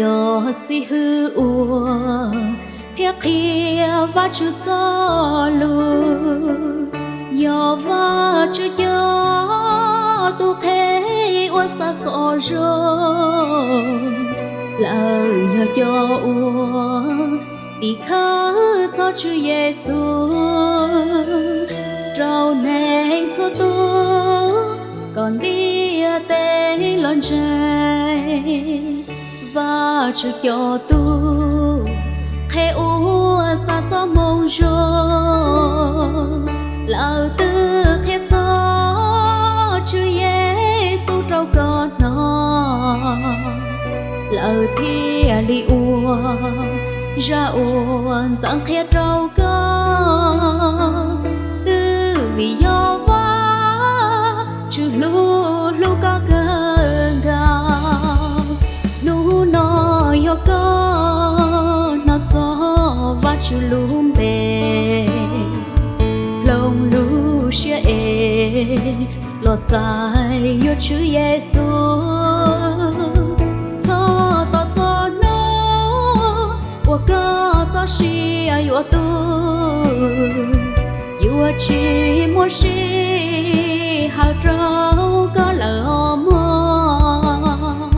Yog xib hwb uas thiab qhia Vajtswv txoj lus, yog Vajtswv cov tub qhe uas xa xov zoo. Lawv yog cov uas tim khawv txog Tswv Yexus rau neeg txhua tus kom ntiaj teb los ntseeg. Vajtswv cov tub qhe uas xa txoj moo zoo, lawv twb qhia txog Tswv Yexus rau koj hnov, lawv thiaj li ua zaj uas ntxeev qhia rau koj. Twb vim yog Vajtswv hlub hlub koj kawg nkaus, hnub no yog koj hnov txog Vajtswv lub npe, hloov lub siab es los txais yuav Tswv Yexus. Txog tom txog hnub uas koj txoj sia yuav tu, yuav tsis muaj sij hawm rau koj lawm os mog.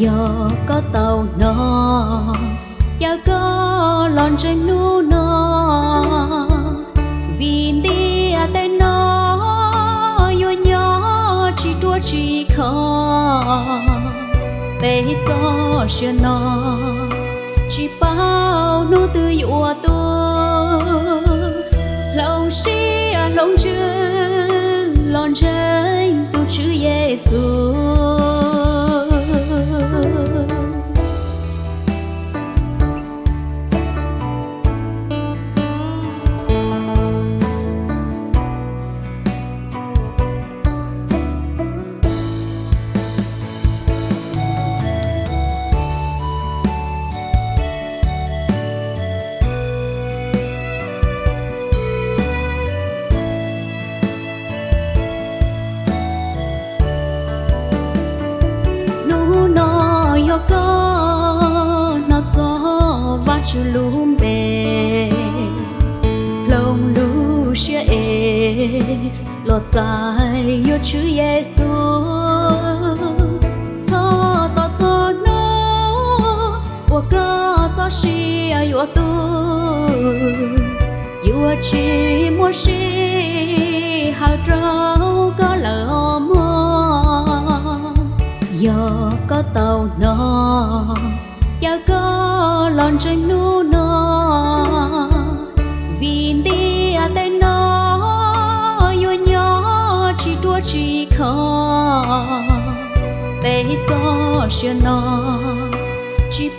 Yog koj tau hnov, caw koj los ntseeg hnub no, vim ntiaj teb no yuav nyob tsis ruaj tsis khov. Peb txoj sia no tsis paub hnub twg yuav tu, hloov siab hloov ntsws los ntseeg tus Tswv Yexus. Hnub no yog koj hnov txog Vajtswv lub npe, hloov lub siab es los txais yuav Tswv Yexus. Txog tom txog hnub uas koj txoj sia yuav tu, yuav tsis muaj sij hawm rau koj lawm os mog. Yog koj tau hnov, caw koj los ntseeg hnub no, vim ntiaj teb no yuav nyob tsis ruaj tsis khov. Peb txoj sia no tsis